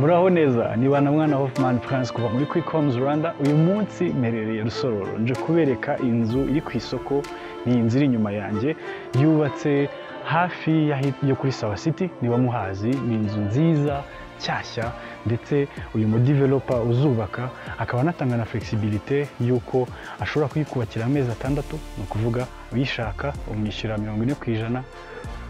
Muraho neza, ni Banamwana Hoffman France kuva muri Quick Homes Rwanda. Uyu munsi mperereye Rusororo, nje kubereka inzu iri ku isoko. Ni inzu iri inyuma yanjye, yubatse hafi yo kuri Sawa City, niba muhazi. Ni inzu nziza nshyashya, ndetse uyu mudeveloper uzubaka akaba anatanga na flexibilité y'uko ashobora kuyikubakira amezi 6. Ni ukuvuga uyishaka umwishyura 40%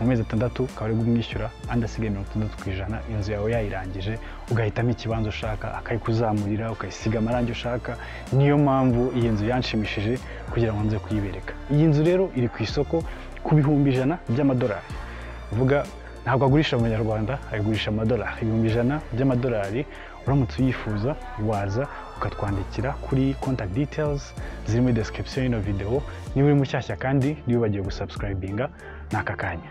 mu mezi 6, ukaba ari kumwishyura andi asigaye 60%, inzu yawe yayirangije, ugahitamo ikibanza ushaka akayikuzamurira, ukayisiga amarangi ushaka. Niyo mpamvu iyi nzu yanshimishije kugira ngo nze kuyibereka. Iyi nzu rero iri ku isoko ku $100,000 by'amadolari. Uvuga ntabwo agurisha amanyarwanda, ayigurisha amadolari. $100,000 by'amadolari. Uramutse uyifuza waza ukatwandikira kuri contact details ziri muri description y'ino video. Niba uri mushyashya kandi niba bagiye gusubscribinga n'aka kanya.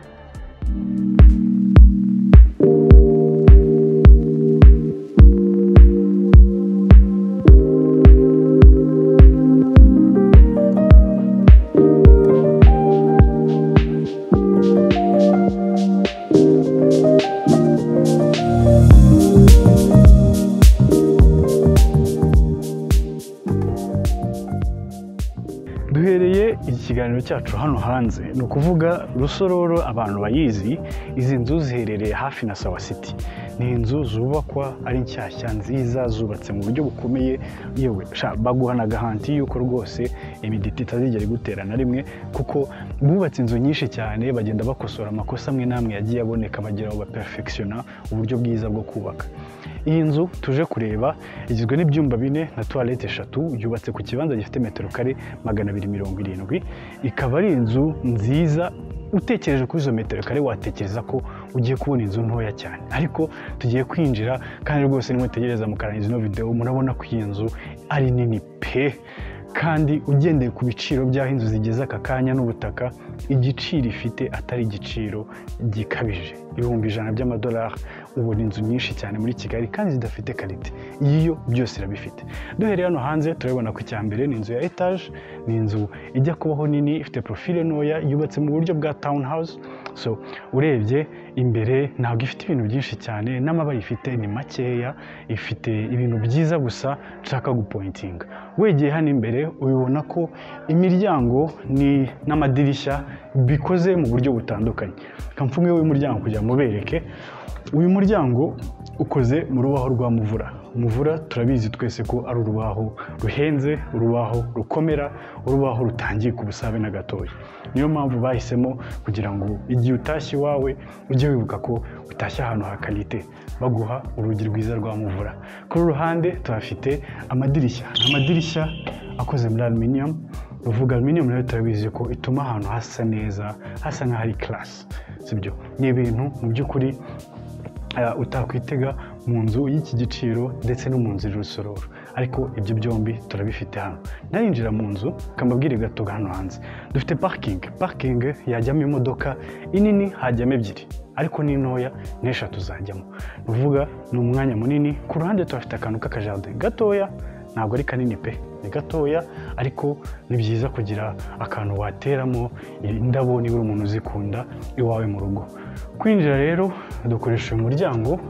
Duhereye iki kiganiro cyacu hano hanze, ni ukuvuga Rusororo abantu bayizi, izi nzu ziherereye hafi na Sawa City. Ni inzu zubakwa ari nshyashya nziza, zubatse mu buryo bukomeye, yewe baguha na garanti yuko rwose imiditi itazigera igutera na rimwe, kuko bubatse inzu nyinshi cyane, bagenda bakosora amakosa amwe n'amwe yagiye aboneka, bagira ngo baperfectiona uburyo bwiza bwo kubaka. Iyi nzu tuje kureba igizwe n'ibyumba 4 na toilette 3, yubatse ku kibanza gifite metero kare 270. Ikaba ari inzu nziza. Utekereje kuri izo metero kare watekereza ko ugiye kubona inzu ntoya cyane, ariko tugiye kwinjira kandi rwose nimutegereza mukarangiza ino video murabona ko iyi nzu ari nini pe. Kandi ugendeye ku biciro by'aho inzu zigeze aka kanya n'ubutaka, igiciro ifite atari igiciro gikabije. $100,000 by'amadolari ubona inzu nyinshi cyane muri Kigali kandi zidafite karite. Iyo byose irabifite. Duhereye hano hanze turabona ko icya mbere ni inzu ya etage, ni inzu ijya kubaho nini, ifite profile ntoya, yubatse mu buryo bwa townhouse. So urebye imbere ntabwo ifite ibintu byinshi cyane, n'amabara ifite ni makeya, ifite ibintu byiza gusa nshaka gupointinga. Wegeye hano imbere ubibona ko imiryango ni n'amadirishya bikoze mu buryo butandukanye. Kamfunge uyu muryango kugira mubereke. Uyu muryango ukoze mu rubaho rwa muvura. Muvura turabizi twese ko ari urubaho ruhenze, urubaho rukomera, urubaho rutangiye ku busabe na gatoya. Niyo mpamvu bahisemo kugira ngo igihe utashye iwawe ujye wibuka ko utashye ahantu ha kalite, baguha urugi rwiza rwa muvura. Kuri ruhande tuhafite amadirishya. Amadirishya akoze muri aluminium. Uvuga aluminium rero turabizi ko ituma ahantu hasa neza, hasa nk'aho ari class. Sibyo? Ni ibintu mu by'ukuri utakwitega mu nzu y'iki giciro ndetse no mu nzu y'Rusororo, ariko ibyo byombi turabifite hano. Narinjira mu nzu kambabwire gato hano hanze dufite parking. Parking yajyamo imodoka inini hajyamo 2, ariko ni ntoya n'eshatu zajyamo. Ni ukuvuga ni umwanya munini. Ku ruhande tuhafite akantu k'akajardin gatoya, ntabwo ari kanini pe, ni gatoya, ariko ni byiza kugira akantu wateramo indabo niba uri umuntu uzikunda iwawe mu rugo. Kwinjira rero dukoresha uyu muryango,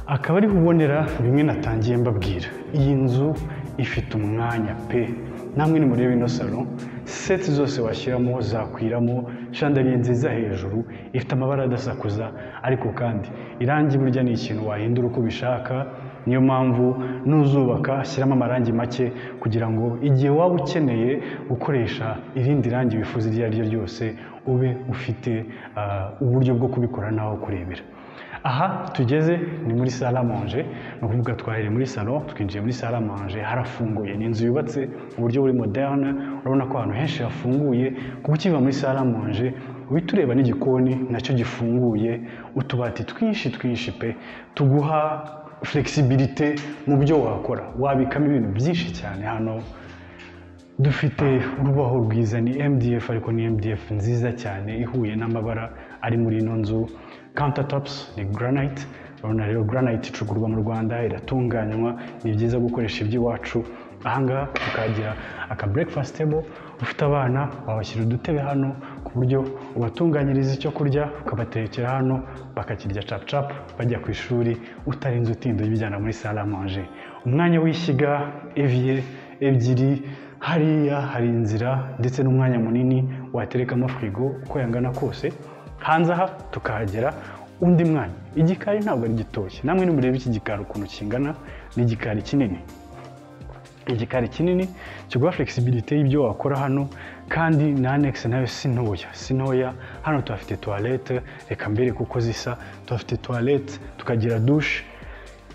akaba ariho ubonera bimwe natangiye mbabwira. Iyi nzu ifite umwanya pe. Namwe nimurebe ino salon, seti zose washyiramo zakwiramo, chandelier nziza hejuru, ifite amabara adasakuza, ariko kandi irangi burya ni ikintu wahindura uko ubishaka. Niyo mpamvu nuzubaka shyiramo amarangi make kugira ngo igihe waba ukeneye gukoresha irindi rangi wifuza iryo ari ryo ryose ube ufite uburyo bwo kubikora naho kurebera. Aha tugeze ni muri salle à manger, ni ukuvuga twahereye muri salon twinjiye muri salle à manger, harafunguye. Ni inzu yubatse mu buryo buri moderne, urabona ko ahantu henshi hafunguye. Kuko ukiva muri salle à manger uhita ureba n'igikoni nacyo gifunguye, utubati twinshi twinshi pe, tuguha flexibilité mu byo wakora, wabikamo ibintu byinshi cyane. Hano dufite urubaho rwiza, ni MDF, ariko ni MDF nziza cyane ihuye n'amabara ari muri ino nzu. Countertops ni granite, urabona rero granite icugurwa mu Rwanda, iratunganywa, ni byiza gukoresha iby'iwacu. Ahangaha tukagira aka breakfast table. Ufite abana wabashyira udutebe hano ku buryo ubatunganyiriza icyo kurya, ukabatekera hano bakakirya cap cap bajya ku ishuri, utarinze utinda ubijyana muri salle à manger. Umwanya w'ishyiga, évier ebyiri hariya, hari inzira ndetse n'umwanya munini waterekamo firigo uko yangana kose. Hanze aha tukahagera undi mwanya. Igikari ntabwo ari gitoshye, namwe nimurebe iki gikari ukuntu kingana, ni igikari kinini. Igikari kinini kiguha flexibilité y'ibyo wakora hano, kandi na annexe nayo si ntoya, si ntoya. Hano tuhafite toilette, reka mbere kuko zisa. Tuhafite toilette, tukagira douche,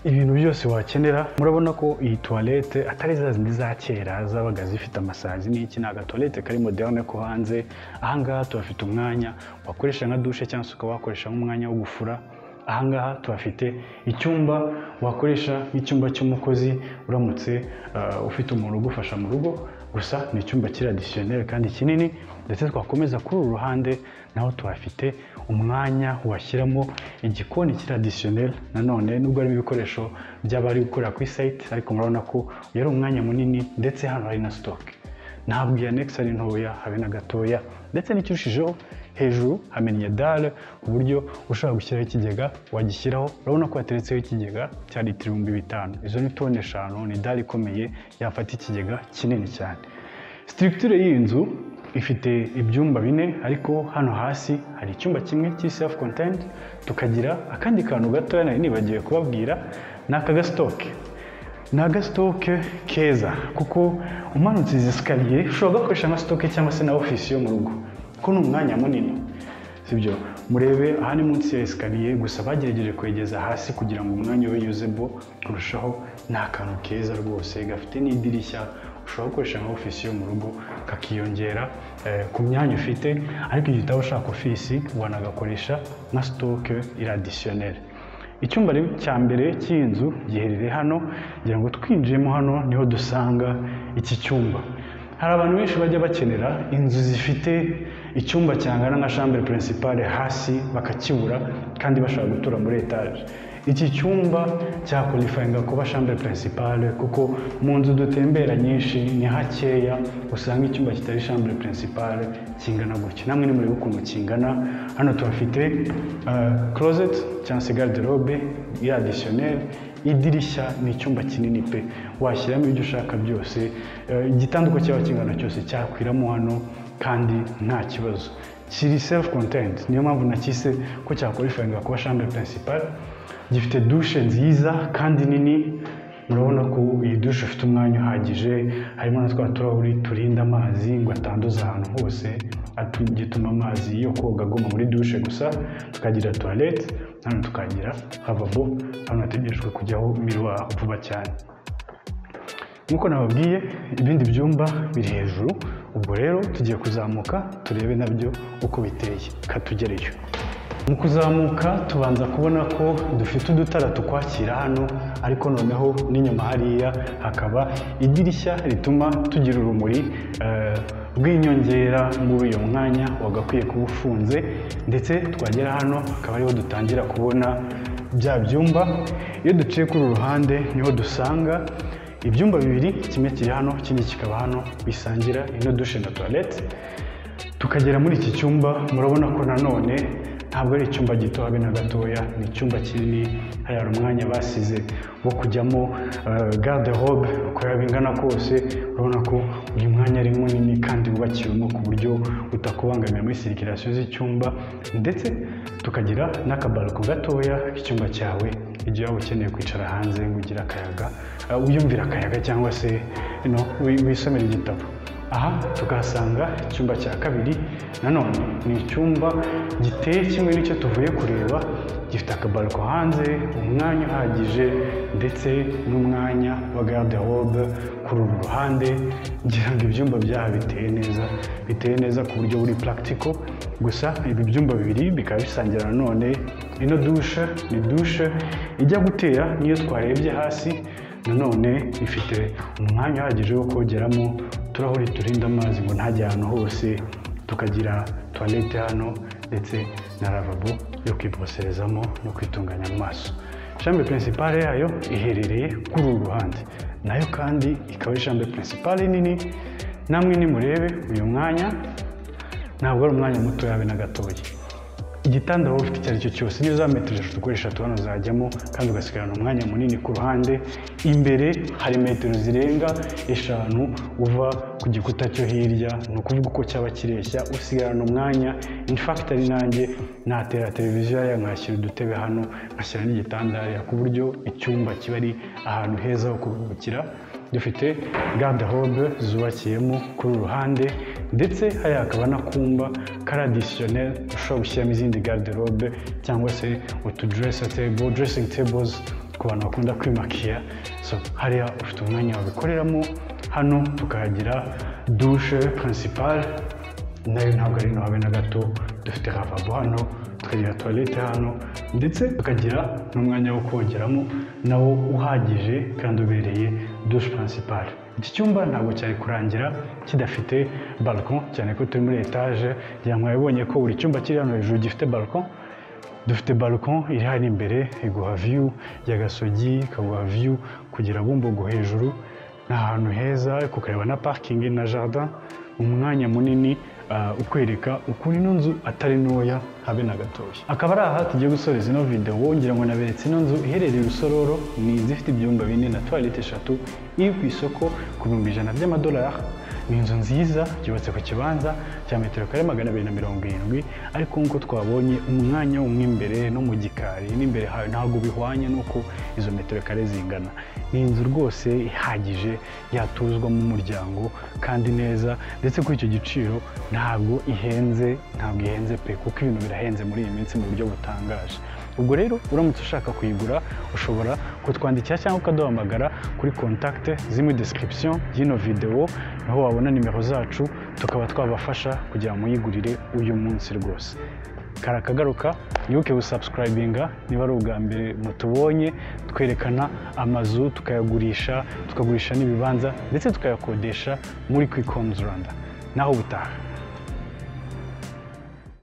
ibintu byose wakenera. Murabona ko iyi toilette atari za zindi za kera zabaga zifite amasazi n'iki, ni agatoilette kari moderne ko hanze. Ahangaha tuhafite umwanya wakoresha nka douche cyangwa se ukaba wakoresha nk'umwanya wo gufura. Ahangaha tuhafite icyumba wakoresha nk'icyumba cy'umukozi uramutse ufite umuntu ugufasha mu rugo. Gusa ni icyumba kiri additionnel kandi kinini. Ndetse twakomeza kuri uru ruhande, naho tuhafite umwanya washyiramo igikoni kiri additionnel nanone, nubwo harimo ibikoresho by'abari gukorera kuri site, ariko murabona ko uyu ari umwanya munini. Ndetse hano hari na stock. Ntabwo iyi annexe ari ntoya habe na gatoya. Ndetse n'ikirushijeho, hejuru hamennye dalle ku buryo ushobora gushyiraho ikigega wagishyiraho. Urabona ko hateretseho ikigega cya litiro 5000, izo ni toni 5. Ni dalle ikomeye yafata ikigega kinini cyane. Structure y'iyi nzu ifite ibyumba bine, ariko hano hasi hari icyumba kimwe cy'i self contained. Tukagira akandi kantu gatoya nari nibagiwe kubabwira, ni aka gastock. Ni agastock keza kuko umanutse izi escalier ushobora gukoresha nka stock cyangwa se na ofisi yo mu rugo, kuko ni umwanya munini, sibyo? Murebe aha ni munsi ya escalier, gusa bagerageje kwegeza hasi kugira ngo umwanya ube usable kurushaho. Ni akantu keza rwose gafite n'idirishya, ushobora gukoresha nka ofisi yo mu rugo, kakiyongera ku myanya ufite. Ariko igihe utaba ushaka ofisi, wanagakoresha nka stock iri additionnel. Icyumba rero cya mbere cy'iyi nzu giherereye hano. Ngira ngo twinjiyemo hano niho dusanga iki cyumba. Hari abantu benshi bajya bakenera inzu zifite icyumba cyangana nka chambre principale hasi bakakibura kandi bashaka gutura muri étage. Iki cyumba cyaqualifyinga kuba chambre principale, kuko mu nzu dutembera nyinshi ni hakeya usanga icyumba kitari chambre principale kingana gutya. Namwe nimurebe ukuntu kingana. Hano tuhafite closet cyangwa se garde-robe ya additionnel, idirishya. Ni icyumba kinini pe, washyiramo ibyo ushaka byose. Igitanda uko cyaba kingana cyose cyakwiramo hano kandi nta kibazo. Kiri self contained, niyo mpamvu nakise ko cyaqualifyinga kuba chambre principale. Gifite douche nziza kandi nini. Murabona ko iyi douche ifite umwanya uhagije, harimo na twa turahuri turinda amazi ngo atanduza ahantu hose, gituma amazi yo koga aguma muri douche gusa. Tukagira toilette hano, tukagira lavabo hano, hategerejwe kujyaho miroir vuba cyane. Nk'uko nababwiye, ibindi byumba biri hejuru. Ubwo rero tugiye kuzamuka turebe nabyo uko biteye, katugereyo. Mu kuzamuka tubanza kubona ko dufite udutara tukwakira hano, ariko noneho n'inyuma hariya hakaba idirishya rituma tugira urumuri rw'inyongera muri uyu mwanya wagakwiye kuba ufunze. Ndetse twagera hano akaba ariho dutangira kubona bya byumba. Iyo duciye kuri uru ruhande niho dusanga ibyumba bibiri, kimwe kiri hano, ikindi kikaba hano, bisangira ino douche na toilette. Tukagera muri iki cyumba, murabona ko nanone ntabwo ari icyumba gito habe na gatoya, ni icyumba kinini. Hari umwanya basize wo kujyamo garde robe uko yaba ingana kose. Urabona ko uyu mwanya ari munini kandi wubakiwemo ku buryo utakubangamira muri circulation z'icyumba. Ndetse tukagira n'akabalcon gatoya k'icyumba cyawe, igihe waba ukeneye kwicara hanze ngo ugire akayaga, wiyumvire akayaga cyangwa se wisomere igitabo. Aha tukahasanga icyumba cya kabiri. Nanone ni icyumba giteye kimwe n'icyo tuvuye kureba, gifite akabalcon hanze, umwanya uhagije, ndetse n'umwanya wa garde robe kuri uru ruhande. Ngira ngo ibyumba byaha biteye neza, biteye neza ku buryo buri practical. Gusa ibi byumba bibiri bikaba bisangira nanone ino douche. Ni douche ijya gutera n'iyo twarebye hasi. Nanone ifite umwanya uhagije wo kogeramo, uturahuri turinda amazi ngo ntajye ahantu hose. Tukagira toilette hano ndetse na lavabo yo kwiboroserezamo no kwitunganya mu maso. Chambre principale yayo iherereye kuri uru ruhande, nayo kandi ikaba ari chambre principale nini. Namwe nimurebe uyu mwanya, ntabwo ari umwanya muto yabe na gatoya. Igitanda waba ufite icyo ari cyo cyose, niyo za metero 3 kuri 3 hano zajyamo, kandi ugasigarana umwanya munini ku ruhande. Imbere hari metero zirenga 5 uva ku gikuta cyo hirya, ni ukuvuga uko cyaba kireshya, usigarana umwanya. In fact ari nanjye natera televiziyo hariya, nkashyira udutebe hano, nkashyira n'igitanda hariya, ku buryo icyumba kiba ari ahantu heza ho kuruhukira. Dufite garde-robe zubakiyemo kuri uru ruhande, ndetse hariya hakaba n'akumba kari additionnel ushobora gushyiramo izindi garde-robe cyangwa se utu dresser table, dressing tables ku bantu bakunda kwimakiya. So hariya ufite umwanya wabikoreramo. Hano tukahagira douche principale, nayo ntabwo ari habe na gato. Dufite lavabo hano, tukagira toilette hano, ndetse tukagira n'umwanya wo kogeramo nawo uhagije kandi ubereye douche principale. Iki cyumba ntabwo cyari kurangira kidafite balcon, cyane ko turi muri etage. Ngira ngo mwabibonye ko buri cyumba kiri hano hejuru gifite balcon. Dufite balcon iri hano imbere, iguha view ya Gasogi, ikaguha view kugera Bumbogo hejuru. Ni ahantu heza kukareba na parking na jardin, umwanya munini ukwereka ukuntu ino nzu atari ntoya habe na gatoya. Akaba ari aha tugiye gusoreza ino video. Ngira ngo naberetse ino nzu iherereye Rusororo, ni inzu ifite ibyumba 4 na toilette 3, iri ku isoko ku $100,000 by'amadolari. Ni inzu nziza yubatse ku kibanza cya metero kare 270, ariko nk'uko twabonye umwanya umwe imbere no mu gikari n'imbere hayo ntabwo bihwanye n'uko izo metero kare zingana. Ni inzu rwose ihagije yatuzwamo umuryango kandi neza, ndetse kuri icyo giciro ntabwo ihenze, ntabwo ihenze pe, kuko ibintu birahenze muri iyi minsi mu buryo butangaje. Ubwo rero uramutse ushaka kuyigura ushobora kutwandikira cyangwa ukaduhamagara kuri contact ziri muri description y'ino video, niho wabona nimero zacu, tukaba twabafasha kugira ngo muyigurire uyu munsi rwose. Karakagaruka, mwibuke gusubscribinga niba ari ubwa mbere mutubonye. Twerekana amazu tukayagurisha, tukagurisha n'ibibanza, ndetse tukayakodesha muri Quick Homes Rwanda. Naho ubutaha.